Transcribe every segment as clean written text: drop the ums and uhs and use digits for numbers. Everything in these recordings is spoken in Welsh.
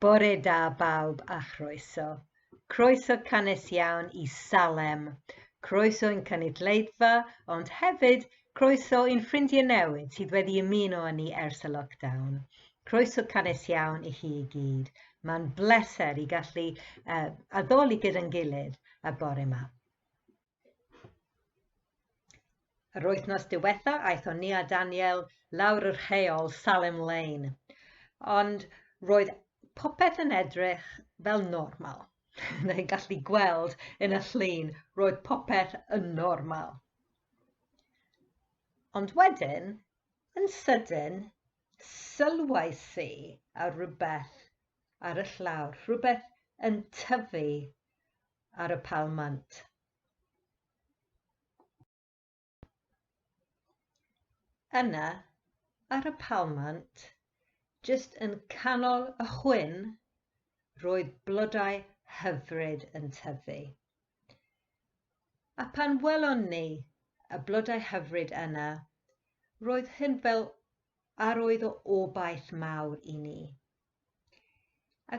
Bore da bawb a chroeso. Croeso cynnes iawn i Salem. Croeso i'n cynulleidfa, ond hefyd croeso i'n ffrindiau newydd sydd wedi ymuno â ni ers y lockdown. Croeso cynnes iawn i chi i gyd. Mae'n bleser i gallu addoli gyda'n gilydd y bore yma. Yr wythnos diwetha, aethon ni a Daniel lawr yr heol Salem Lane, ond roedd popeth yn edrych fel normal. Neu'n gallu gweld yn y llun, roedd popeth yn normal. Ond wedyn, yn sydyn, sylwais i ar rhywbeth ar y llawr, rhywbeth yn tyfu ar y palmant. Yna, ar y palmant, jyst yn canol y chwyn, roedd blodau hyfryd yn tyfu. A pan welon ni y blodau hyfryd yna, roedd hyn fel arwydd o obaith mawr i ni.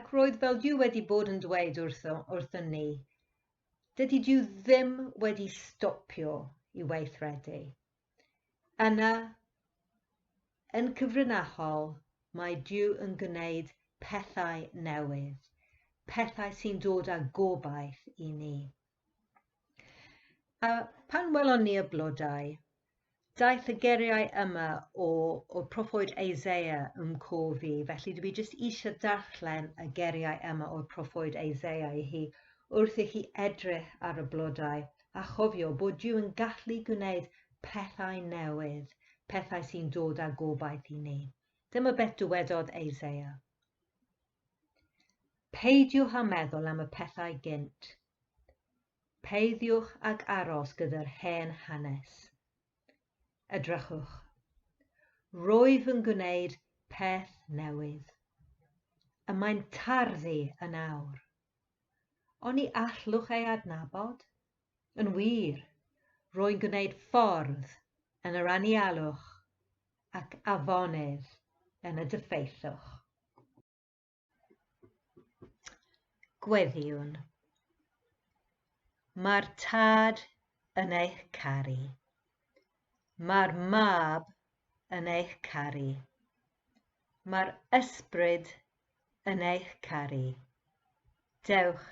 Ac roedd fel Duw wedi bod yn dweud wrtho, wrthon ni, Dydy Duw ddim wedi stopio i weithredu. Yna, yn cyfrinachol, mae Duw yn gwneud pethau newydd, pethau sy'n dod â gobaith i ni. A pan welon ni y blodau, Daeth y geiriau yma o'r proffwyd Isaiah ym cof fi, felly dwi jyst eisiau darllen y geiriau yma o'r proffwyd Isaiah i chi wrth i chi edrych ar y blodau a chofio bod Duw yn gallu gwneud pethau newydd, pethau sy'n dod â gobaith i ni. Dyma beth dywedodd Isaiah. Peidiwch â meddwl am y pethau gynt. Peidiwch ag aros gyda'r hen hanes. Edrychwch. Rwyf yn gwneud peth newydd. Y mae'n tarddu yn awr. Oni allwch ei adnabod? Yn wir, rwy'n gwneud ffordd yn yr anialwch ac afonydd yn y dyffeithwch. Gweddïwn. Mae'r Tad yn eich caru. Mae'r Mab yn eich caru. Mae'r Ysbryd yn eich caru. Dewch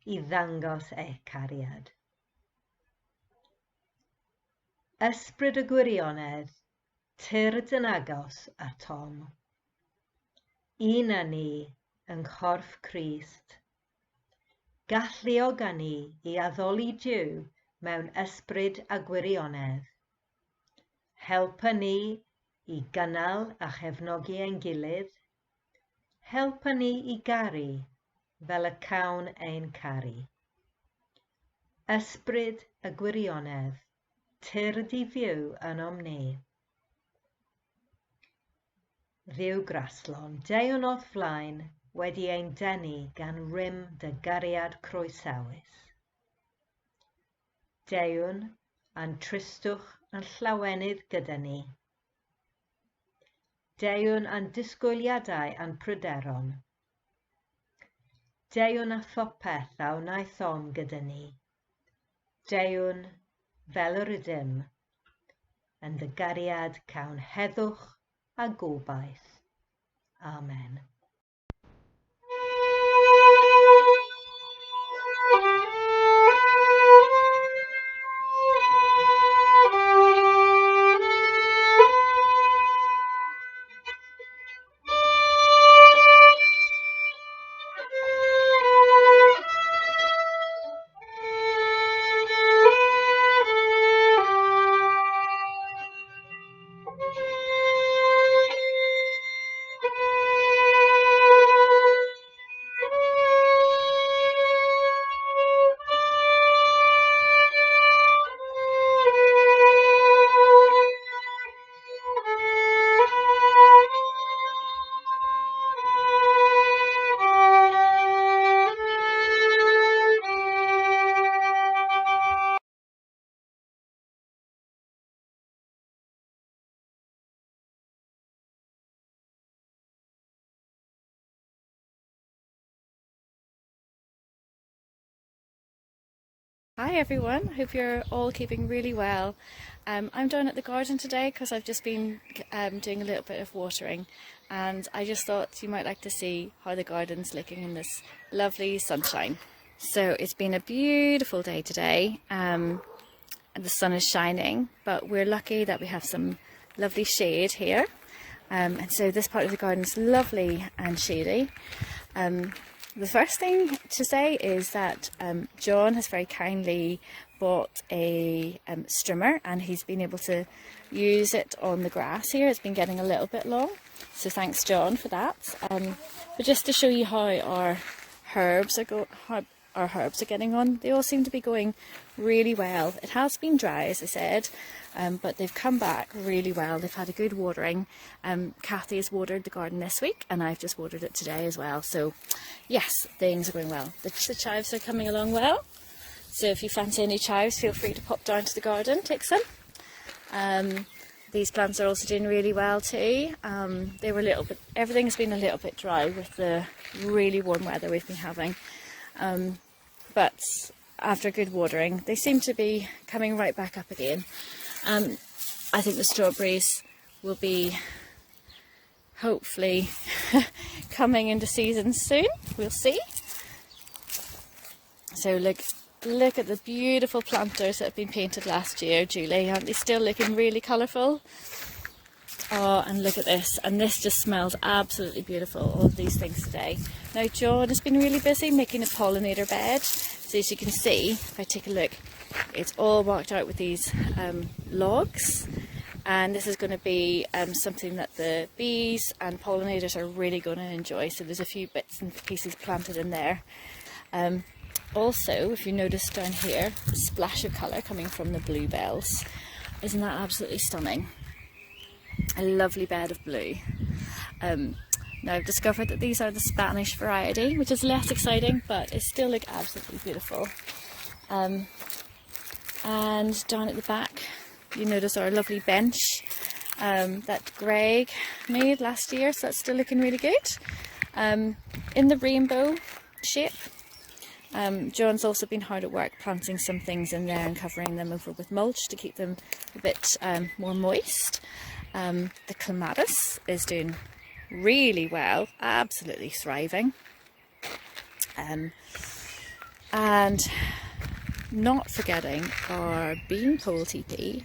i ddangos eich cariad. Ysbryd y gwirionedd, tyrd yn agos atom. Un â ni yng nghorff Crist. Galluog â ni i addoli Duw mewn ysbryd a gwirionedd. Helpa ni i gynnal a chefnogi ein gilydd. Helpa ni i garu fel y cawn ein caru. Ysbryd y gwirionedd, tyrd i fyw ynom ni. Dduw graslon, deuwn o'th flaen, wedi ein denu gan rym dy gariad croesawus. Deuwn a'n tristwch a'n llawenydd gyda ni. Deuwn a'n disgwyliadau a'n pryderon. Deuwn â phopeth a wnaethom gyda ni. Deuwn fel yr ydym. Yn dy gariad cawn heddwch a gobaith. Amen. Hi everyone, hope you're all keeping really well. Um, I'm down at the garden today because I've just been um, doing a little bit of watering and I just thought you might like to see how the garden's looking in this lovely sunshine. So it's been a beautiful day today um, and the sun is shining but we're lucky that we have some lovely shade here um, and so this part of the garden is lovely and shady. Um, the first thing to say is that um, John has very kindly bought a um, strimmer and he's been able to use it on the grass here. It's been getting a little bit long. So thanks John for that. Um, but just to show you how our herbs are go how our herbs are getting on, they all seem to be going really well. It has been dry, as I said, um, but they've come back really well. They've had a good watering. Um, Kathy has watered the garden this week and I've just watered it today as well. So yes, things are going well. The, the chives are coming along well. So if you fancy any chives, feel free to pop down to the garden, take some. Um, these plants are also doing really well too. Um, they were a little bit, everything's been a little bit dry with the really warm weather we've been having. Um, but after good watering, they seem to be coming right back up again. Um, I think the strawberries will be hopefully coming into season soon. We'll see. So look, look at the beautiful planters that have been painted last year, Julie. Aren't they still looking really colourful? Oh, and look at this. And this just smells absolutely beautiful, all of these things today. Now, John has been really busy making a pollinator bed. So as you can see, if I take a look, it's all marked out with these um, logs. And this is going to be um, something that the bees and pollinators are really going to enjoy. So there's a few bits and pieces planted in there. Um, also, if you notice down here, the splash of colour coming from the bluebells. Isn't that absolutely stunning? A lovely bed of blue. Um, now I've discovered that these are the Spanish variety, which is less exciting, but it still look absolutely beautiful. Um, and down at the back, you notice our lovely bench um, that Greg made last year, so that's still looking really good. Um, in the rainbow shape. Um, John's also been hard at work planting some things in there and covering them over with mulch to keep them a bit um, more moist. Um, the clematis is doing really well, absolutely thriving. Um, and not forgetting our beanpole teepee,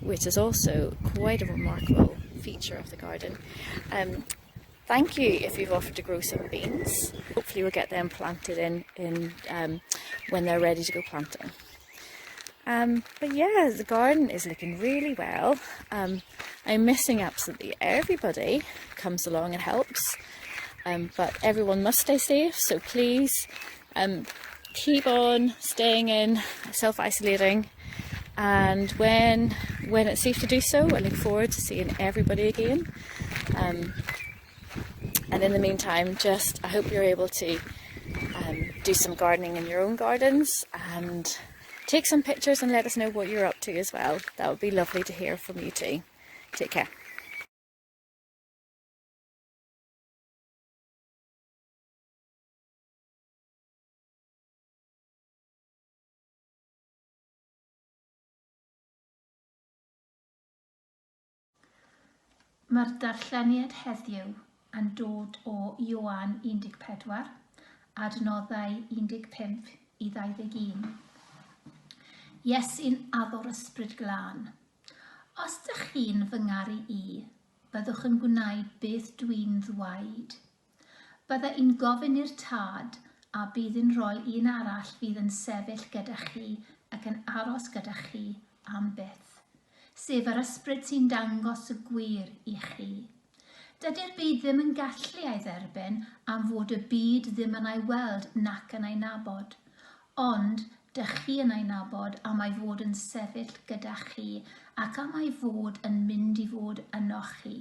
which is also quite a remarkable feature of the garden. Um, thank you if you've offered to grow some beans. Hopefully we'll get them planted in, in um, when they're ready to go planting. Um, but yeah, the garden is looking really well. Um, I'm missing absolutely everybody comes along and helps. Um, but everyone must stay safe, so please um, keep on staying in, self-isolating. And when when it's safe to do so, I look forward to seeing everybody again. Um, and in the meantime, just I hope you're able to um, do some gardening in your own gardens and take some pictures and let us know what you're up to as well. That would be lovely to hear from you too. Take care. Mae'r darlleniad heddiw yn dod o Ioan 14, adnoddau 15 i 21. Iesu'n addo'r ysbryd glân. Os dych chi'n fy ngaru i, byddwch yn gwneud beth dwi'n ddweud. Bydda i'n gofyn i'r Tad, a bydd yn rhoi un arall fydd yn sefyll gyda chi ac yn aros gyda chi am byth, sef yr Ysbryd sy'n dangos y gwir i chi. Dydy'r byd ddim yn gallu ei dderbyn am fod y byd ddim yn ei weld nac yn ei nabod. Ond dych chi yn ei nabod am ei fod yn sefyll gyda chi ac am ei fod yn mynd i fod ynoch chi.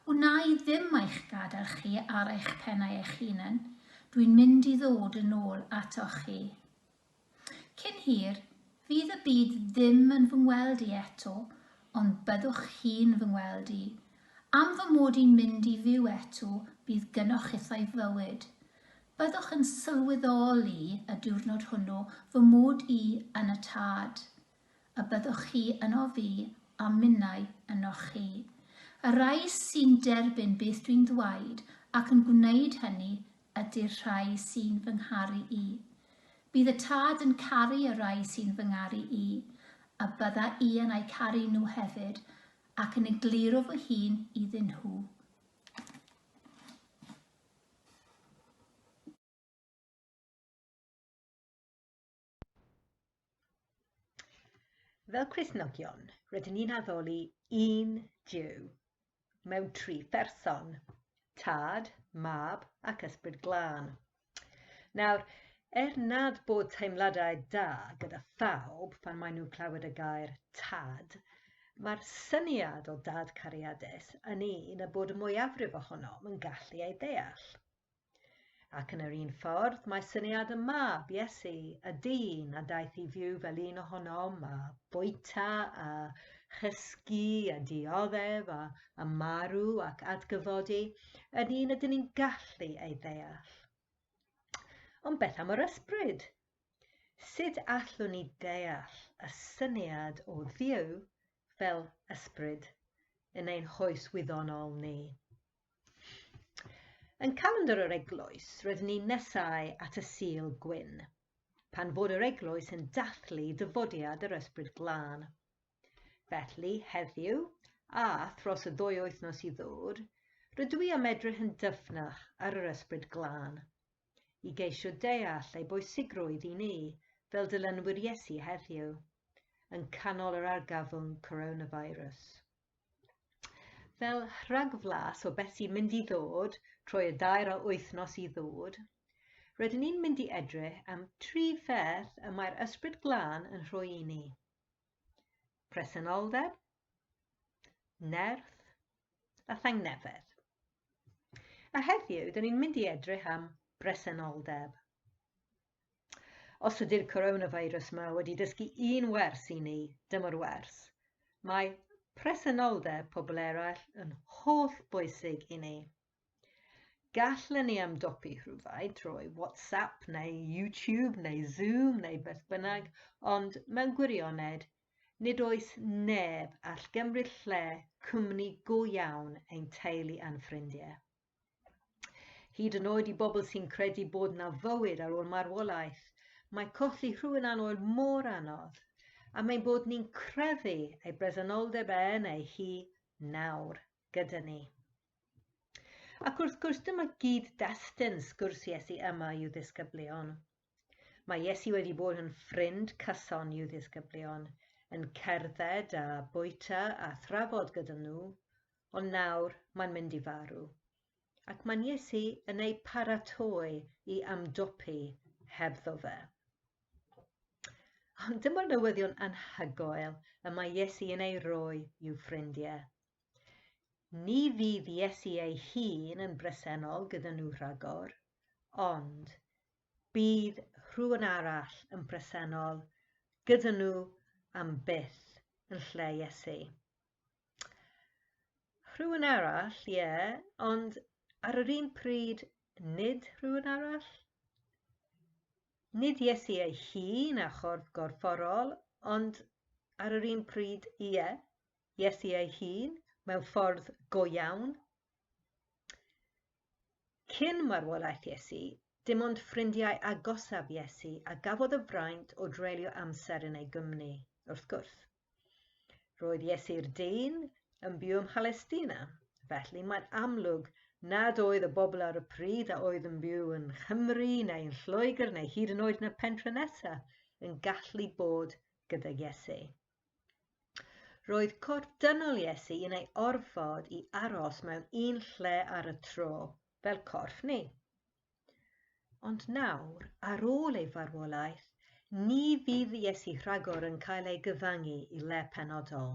Wna i ddim eich gadael chi ar eich pennau eich hunain, dwi'n mynd i ddod yn ôl atoch chi. Cyn hir, fydd y byd ddim yn fy ngweld i eto, ond byddwch chi'n fy ngweld i. Am fy mod i'n mynd i fyw eto, bydd gynnoch chithau fywyd. Byddwch yn sylweddoli y diwrnod hwnnw fy mod i yn y Tad, y byddwch chi yno fi a minnau ynoch chi. Y rhai sy'n derbyn beth dwi'n ddweud ac yn gwneud hynny ydy'r rhai sy'n fy ngharu i. Bydd y Tad yn caru y rhai sy'n fy ngaru i, a bydda i yn eu caru nhw hefyd, ac yn egluro fy hun iddyn nhw. Fel Cristnogion, rydyn ni'n addoli un Duw mewn tri pherson, Tad, Mab ac Ysbryd Glân. Nawr, er nad bod teimladau da gyda phawb pan maen nhw'n clywed y gair tad, mae'r syniad o dad cariadus yn un y bod y mwyafrif ohonom yn gallu ei ddeall. Ac yn yr un ffordd, mae syniad y mab, Iesu, y dyn a daeth i fyw fel un ohonom, a bwyta, a chysgu, a dioddef, a, a marw ac atgyfodi, yn un ydyn ni'n gallu ei ddeall. Ond beth am yr ysbryd? Sut allwn ni deall y syniad o Dduw fel ysbryd yn ein hoes wyddonol ni? Yn calendr yr eglwys, rydyn ni'n nesau at y Sul Gwyn, pan fod yr eglwys yn dathlu dyfodiad yr Ysbryd Glân. Felly, heddiw, a thros y ddwy wythnos i ddod, rydw i am edrych yn dyfnach ar yr Ysbryd Glân, i geisio deall ei bwysigrwydd i ni fel dilynwyr Iesu heddiw, yn canol yr argyfwng coronavirus. Fel rhagflas o beth sy'n mynd i ddod trwy y dair o wythnos i ddod, rydyn ni'n mynd i edrych am tri pheth y mae'r Ysbryd Glân yn rhoi i ni. Presenoldeb, nerth a thangnefedd. A heddiw, dyn ni'n mynd i edrych am bresenoldeb. Os ydy'r coronavirus yma wedi dysgu un wers i ni, dyma'r wers. Mae presenoldeb pobl eraill yn holl bwysig i ni. Gallen ni ymdopi rhywfaint trwy WhatsApp neu YouTube neu Zoom neu beth bynnag, ond mewn gwirionedd, nid oes neb all gymryd lle cwmni go iawn ein teulu a'n ffrindiau. Hyd yn oed i bobl sy'n credu bod 'na fywyd ar ôl marwolaeth, mae colli rhywun annwyl mor anodd, am ein bod ni'n crefu ei bresenoldeb e neu hi nawr gyda ni. Ac wrth gwrs dyma gyd-destun sgwrs Iesu yma i'w ddisgyblion. Mae Iesu wedi bod yn ffrind cyson i'w ddisgyblion, yn cerdded a bwyta a thrafod gyda nhw, Ond nawr mae'n mynd i farw, ac mae'n Iesu yn eu paratoi i ymdopi hebddo fe. Ond dyma'r newyddion anhygoel y mae Iesu yn ei roi i'w ffrindiau. Ni fydd Iesu ei hun yn bresennol gyda nhw rhagor, ond bydd rhywun arall yn bresennol gyda nhw am byth yn lle Iesu. Rhywun arall, ie, ond ar yr un pryd, nid rhywun arall. Nid Iesu ei hun a chorff gorfforol, ond ar yr un pryd, ie, Iesu ei hun, mewn ffordd go iawn. Cyn marwolaeth Iesu, dim ond ffrindiau agosaf Iesu a gafodd y fraint o dreulio amser yn ei gwmni, wrth gwrs. Roedd Iesu'r dyn yn byw ym Mhalestina, felly mae'n amlwg nad oedd y bobl ar y pryd a oedd yn byw yn Nghymru neu yn Lloegr neu hyd yn oed yn y pentre nesaf yn gallu bod gydag Iesu. Roedd corff dynol Iesu yn ei orfod i aros mewn un lle ar y tro, fel corff ni. Ond nawr, ar ôl ei farwolaeth, ni fydd Iesu rhagor yn cael ei gyfangu i le penodol.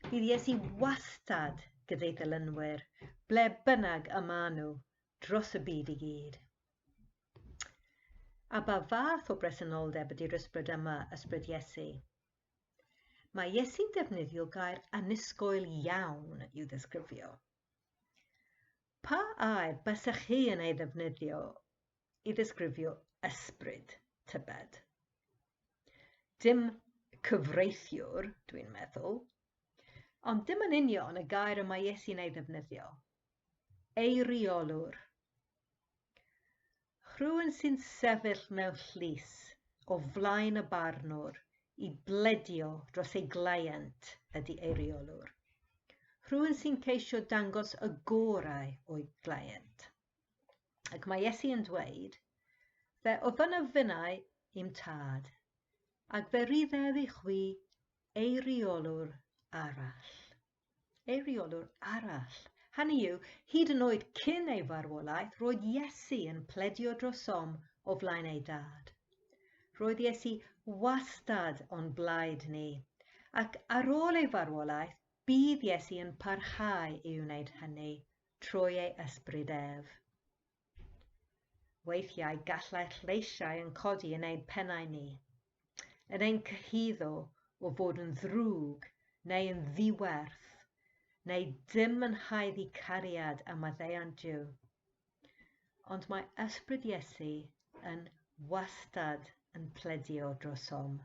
Bydd Iesu wastad gyda'i ddilynwyr, ble bynnag y maen nhw, dros y byd i gyd. A ba fath o bresenoldeb ydy'r ysbryd yma, ysbryd Iesu? Mae Iesu'n defnyddio gair annisgwyl iawn i'w ddisgrifio. Pa air bysech chi yn ei ddefnyddio i ddisgrifio ysbryd, tybed? Dim cyfreithiwr, dwi'n meddwl, ond dim yn union y gair y mae Iesu'n ei ddefnyddio. Eiriolwr. Rhywun sy'n sefyll mewn llys o flaen y barnwr i bledio dros ei gleient ydy eiriolwr. Rhywun sy'n ceisio dangos y gorau o'i gleient. Ac mae Iesu yn dweud, Fe ofynnaf finnau i'm tad, ac fe ryddef i chwi eiriolwr arall. Eiriolwr arall. Hynny yw, hyd yn oed cyn ei farwolaeth, roedd Iesu yn pledio drosom o flaen ei dad. Roedd Iesu wastad o'n blaid ni, ac ar ôl ei farwolaeth, bydd Iesu yn parhau i wneud hynny trwy ei ysbryd ef. Weithiau gallai lleisiau yn codi yn ein pennau ni, yn ein cyhuddo o fod yn ddrwg neu yn ddiwerth, neu dim yn haeddu cariad a maddeuant Duw. Ond mae ysbryd Iesu yn wastad yn pledio drosom.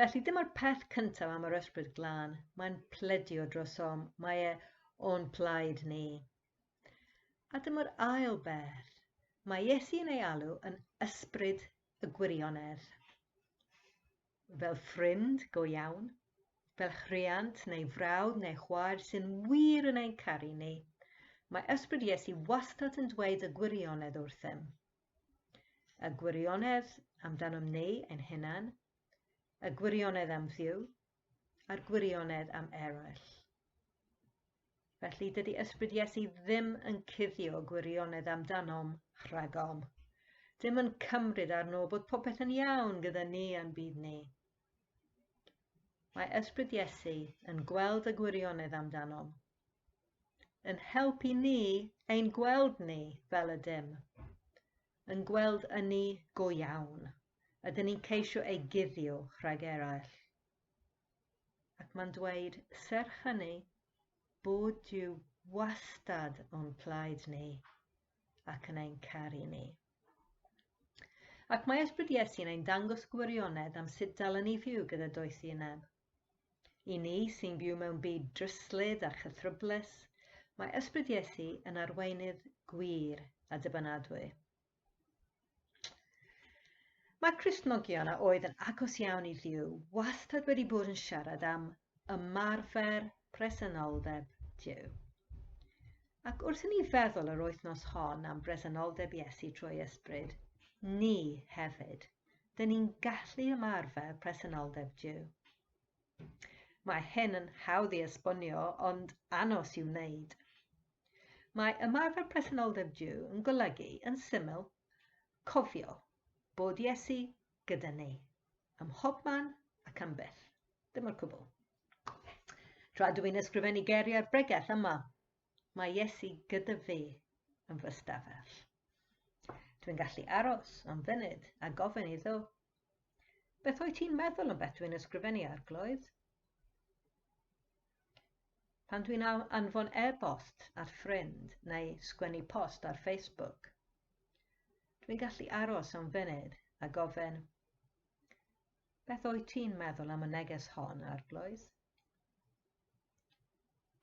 Felly dyma'r peth cyntaf am yr ysbryd glân, mae'n pledio drosom, mae e o'n plaid ni. A dyma'r ail beth. Mae Iesu yn ei alw yn ysbryd y gwirionedd. Fel ffrind go iawn, fel rhiant neu frawd neu chwaer sy'n wir yn ein caru ni, mae ysbryd Iesu wastad yn dweud y gwirionedd wrthym. Y gwirionedd amdanom ni ein hunan, y gwirionedd am Dduw, a'r gwirionedd am eraill. Felly dydy ysbryd Iesu ddim yn cuddio gwirionedd amdanom rhagom. Dim yn cymryd arno bod popeth yn iawn gyda ni a'n byd ni. Mae ysbryd Iesu yn gweld y gwirionedd amdanom, yn helpu ni ein gweld ni fel ydym, yn gweld y ni go iawn, ydyn ni'n ceisio ei guddio rhag eraill. Ac mae'n dweud, serch hynny, bod Duw wastad o'n plaid ni ac yn ein caru ni. Ac mae ysbryd Iesu yn ein dangos gwirionedd am sut dylen ni fyw gyda doethineb. I ni sy'n byw mewn byd dryslyd a chythryblus, mae ysbryd Iesu yn arweinydd gwir a dibynadwy. Mae Cristnogion a oedd yn agos iawn i Dduw wastad wedi bod yn siarad am ymarfer presenoldeb Duw. Ac wrth i ni feddwl yr wythnos hon am bresenoldeb Iesu trwy ysbryd, ni hefyd, dyn ni'n gallu ymarfer presenoldeb Duw. Mae hyn yn hawdd i esbonio, ond anos i'w wneud. Mae ymarfer presenoldeb Duw yn golygu, yn syml, cofio bod Iesu gyda ni, ym mhobman ac am byth. Dyma'r cwbl. Tra dw i'n ysgrifennu geiriau'r bregeth yma, mae Iesu gyda fi yn fy ystafell. Dwi'n gallu aros am funud a gofyn iddo, Beth wyt ti'n meddwl am beth dwi'n ysgrifennu, Arglwydd? Pan dwi'n anfon e-bost at ffrind neu sgwennu post ar Facebook, dwi'n gallu aros am funud a gofyn, Beth wyt ti'n meddwl am y neges hon, Arglwydd?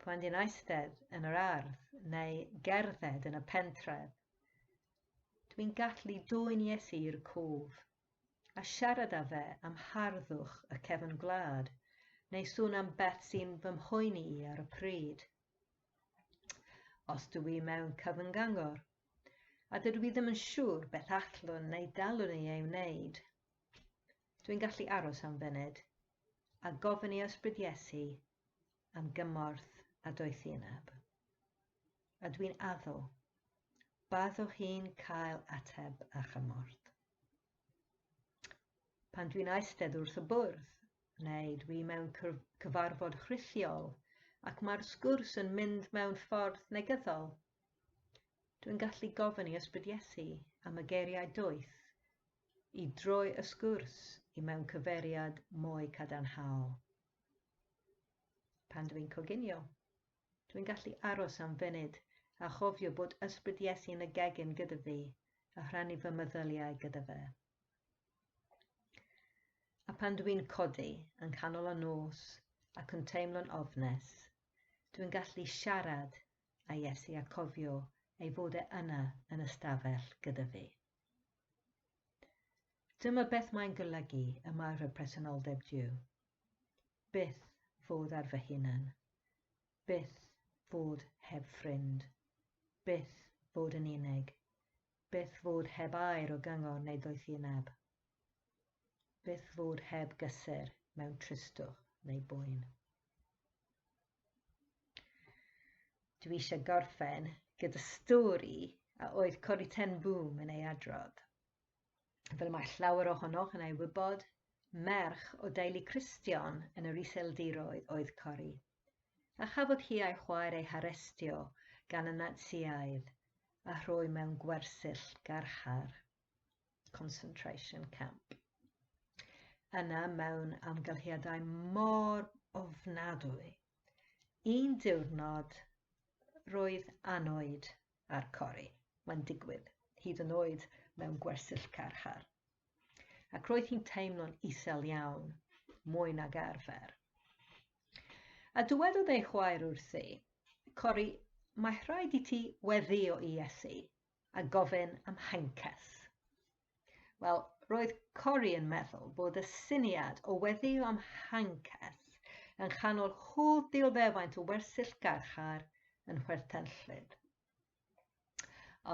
Pan dwi'n eistedd yn yr ardd neu gerdded yn y pentref, dwi'n gallu dwyn Iesu i'r cof a siarad â fe am harddwch y cefn gwlad neu sôn am beth sy'n fy mhoeni i ar y pryd. Os dw i mewn cyfyngangor, a dydw i ddim yn siŵr beth allwn neu dalwn i ei wneud, Dwi'n gallu aros am funud a gofyn i Ysbryd Iesu am gymorth a doethineb. A dwi'n addo, byddwch chi'n cael ateb a chymorth. Pan dwi'n eistedd wrth y bwrdd, neu dwi mewn cyfarfod rhithiol ac mae'r sgwrs yn mynd mewn ffordd negyddol, dwi'n gallu gofyn i Ysbryd Iesu am y geiriau doeth i droi y sgwrs i mewn cyfeiriad mwy cadarnhaol. Pan dwi'n coginio, dwi'n gallu aros am funud a chofio bod ysbryd Iesu yn y gegin gyda fi a rhannu fy meddyliau gyda fe. A pan dwi'n codi yn canol y nos ac yn teimlo'n ofnus, dwi'n gallu siarad â Iesu a cofio ei fod e yna yn y stafell gyda fi. Dyma beth mae'n golygu ymarfer presenoldeb Duw. Byth fod ar fy hunan. Byth fod heb ffrind. Byth fod yn unig. Byth fod heb air o gyngor neu ddoethineb. Byth fod heb gysur mewn tristwch neu boen. Dwi eisiau gorffen gyda stori a oedd Corrie ten Boom yn ei adrodd. Fel mae llawer ohonoch yn ei wybod, merch o deulu Cristion yn yr Iseldiroedd oedd Corrie, a chafodd hi a'i chwaer ei harestio gan y Natsïaidd a rhoi mewn gwersyll garchar, concentration camp. Yna, mewn amgylchiadau mor ofnadwy, un diwrnod roedd annwyd ar Corrie. Mae'n digwydd, hyd yn oed mewn gwersyll carchar. Ac roedd hi'n teimlo'n isel iawn, mwy nag arfer. A dywedodd ei chwaer wrthi, Corrie, mae rhaid i ti weddïo i Iesu a gofyn am hancas. Wel, roedd Corrie yn meddwl bod y syniad o weddïo am hancas yn chanol holl ddioddefaint o wersyll garchar yn chwerthenllyd.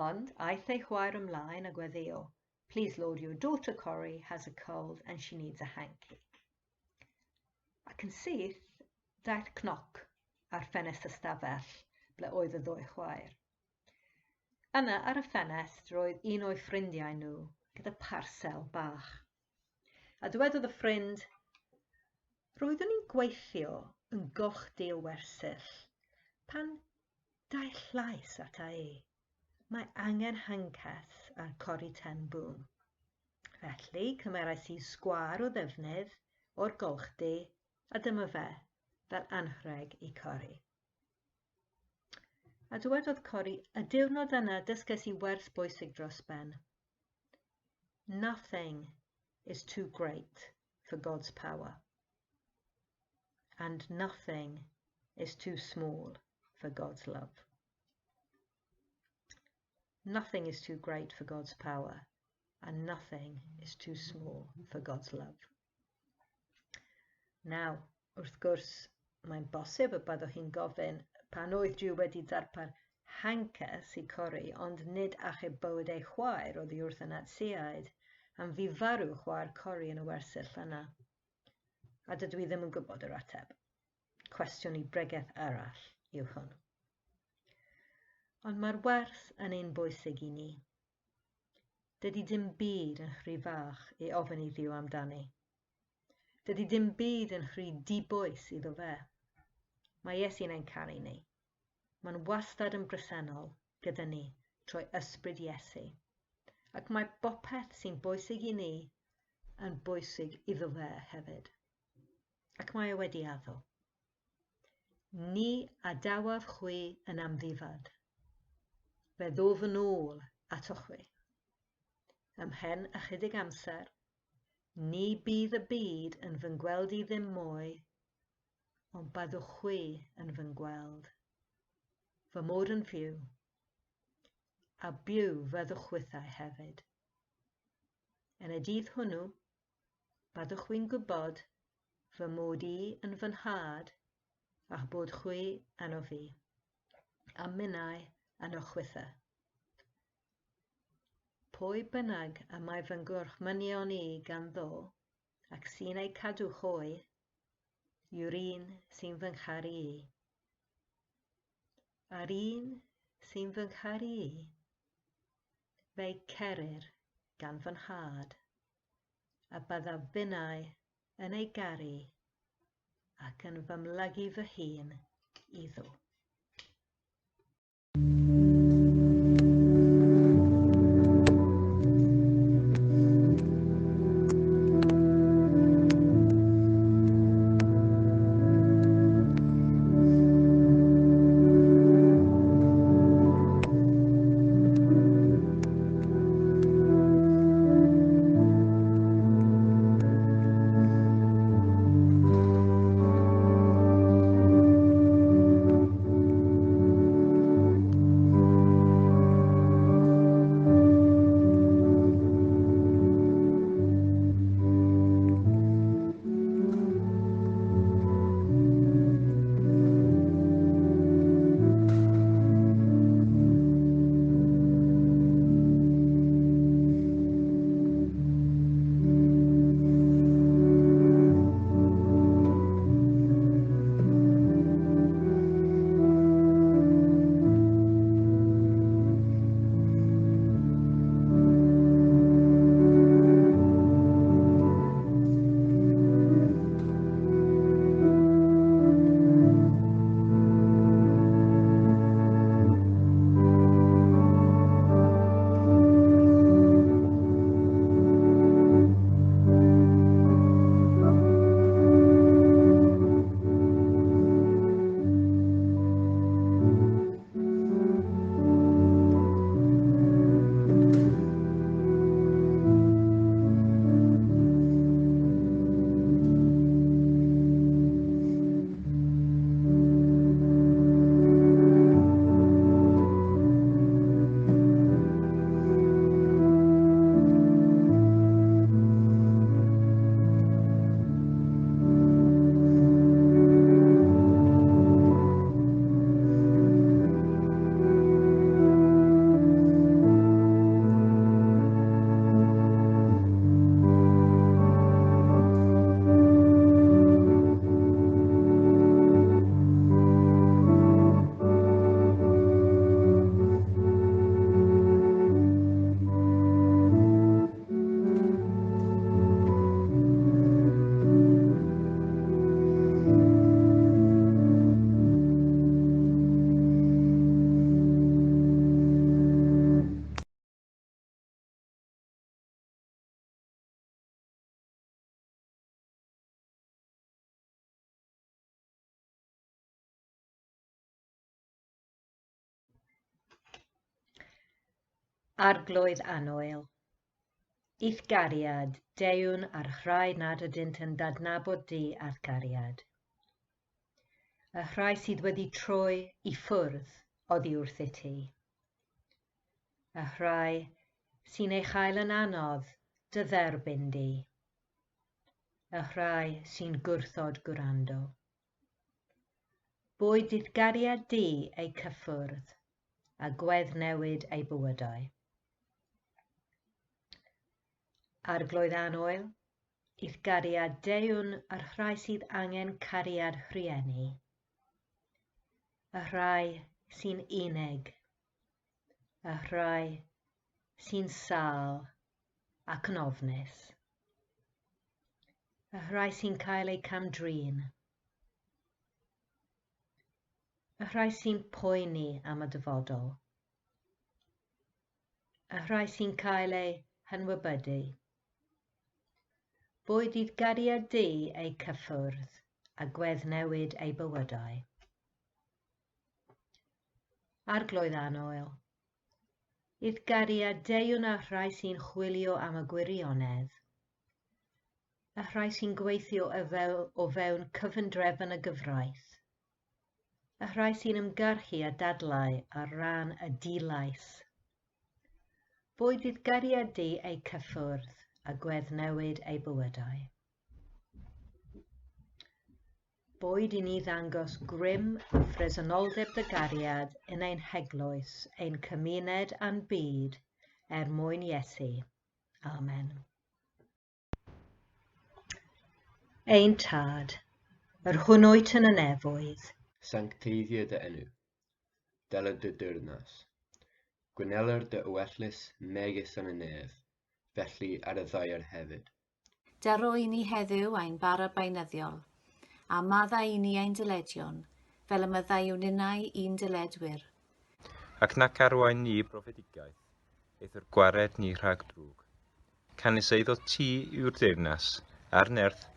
Ond aeth ei chwaer ymlaen a gweddïo, Please Lord, your daughter Corrie has a cold and she needs a hanky. Ac yn syth, daeth cnoc ar ffenest y stafell ble oedd y ddwy chwaer. Yna ar y ffenest roedd un o'i ffrindiau nhw gyda parsel bach. A dywedodd y ffrind, roeddwn i'n gweithio yn golchdy o wersyll pan daeth llais ata i. Mae angen hancas ar Corrie ten Boom. Felly cymerais i sgwâr o ddefnydd o'r golchdy a dyma fe, fel anrheg i Corrie. A dywedodd Corrie, y diwrnod yna dysgais i wers bwysig dros ben. Nothing is too great for God's power, and nothing is too small for God's love. Nothing is too great for God's power, and nothing is too small for God's love. Now, wrth gwrs, mae'n bosib y byddwch chi'n gofyn pan oedd Duw wedi darpar hancas i Corrie, ond nid achub bywyd ei chwaer oddi wrth y Natsïaid, am fu farw chwaer Corrie yn y wersyll yna. A dydw i ddim yn gwybod yr ateb. Cwestiwn i bregeth arall yw hwn. Ond mae'r wers yn un bwysig i ni. Dydy dim byd yn rhy fach i ofyn i Dduw amdani. Dydy dim byd yn rhy dibwys iddo fe. Mae Iesu'n ein caru ni. Mae'n wastad yn bresennol gyda ni trwy ysbryd Iesu. Ac mae bopeth sy'n bwysig i ni yn bwysig iddo fe hefyd. Ac mae e wedi addo. Ni adawaf chwi yn amddifad. Fe ddof yn ôl atoch chwi. Ymhen ychydig amser, ni bydd y byd yn fy ngweld i ddim mwy, ond byddwch chwi yn fy ngweld. Fy mod yn fyw, a byw fyddwch chwithau hefyd. Yn y dydd hwnnw, byddwch chwi'n gwybod fy mod i yn fy nhad, a'ch bod chwi yno fi, a minnau yno chwithau. Pwy bynnag y mae fy ngorchmynion i ganddo, ac sy'n eu cadw hwy, yw'r un sy'n fy ngharu i. A'r un sy'n fy ngharu i, fe'i cerir gan fy nhad, a byddaf finnau yn ei garu ac yn fy mlygu fy hun iddo. Arglwydd annwyl, i'th gariad deuwn a'r rhai nad ydynt yn dadnabod di a'th gariad. Y rhai sydd wedi troi i ffwrdd oddi wrthyt ti. Y rhai sy'n ei chael yn anodd dy dderbyn di. Y rhai sy'n gwrthod gwrando. Boed i'th gariad di eu cyffwrdd a gweddnewid eu bywydau. Arglwydd annwyl, i'th gariad deuwn a'r rhai sydd angen cariad rhieni, y rhai sy'n unig, y rhai sy'n sâl ac yn ofnus, y rhai sy'n cael eu cam-drin, y rhai sy'n poeni am y dyfodol, y rhai sy'n cael eu hanwybyddu. Boed i'th gariad di eu cyffwrdd a gweddnewid eu bywydau. Arglwydd annwyl, i'th gariad deuwn â'r rhai sy'n chwilio am y gwirionedd, y rhai sy'n gweithio o fewn cyfundrefn y gyfraith, y rhai sy'n ymgyrchu a dadlau ar ran y dilais. Boed i'th gariad di eu cyffwrdd a gweddnewid eu bywydau. Boed i ni ddangos grym a phresenoldeb dy gariad yn ein heglwys, ein cymuned a'n byd, er mwyn Iesu. Amen. Ein Tad, yr hwn wyt yn y nefoedd. Sancteiddia dy enw. Dela dy deyrnas. Gweneler dy ewyllys megis yn y nef, felly ar y ddaear hefyd. Dero i ni heddiw ein bara beunyddiol, a maddau i ni ein dyledion, fel y maddeuwn ninnau i'n dyledwyr. Ac nac arwain ni i brofedigaeth, eithr gwared ni rhag drwg. Canys eiddo ti yw'r deyrnas, a'r nerth,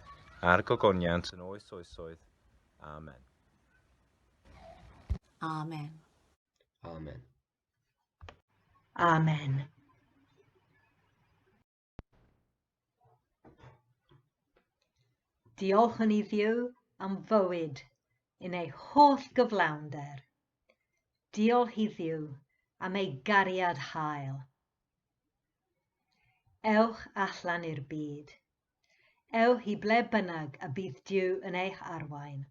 a'r gogoniant yn oes oesoedd. Amen. Amen. Amen. Amen. Diolchwn i Dduw am fywyd yn ei holl gyflawnder. Diolch i Dduw am ei gariad hael. Ewch allan i'r byd. Ewch i ble bynnag y bydd Duw yn eich arwain.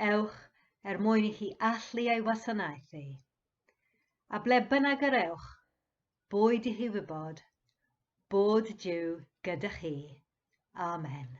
Ewch er mwyn i chi allu ei wasanaethu. A ble bynnag yr ewch, boed i chi wybod bod Duw gyda chi. Amen.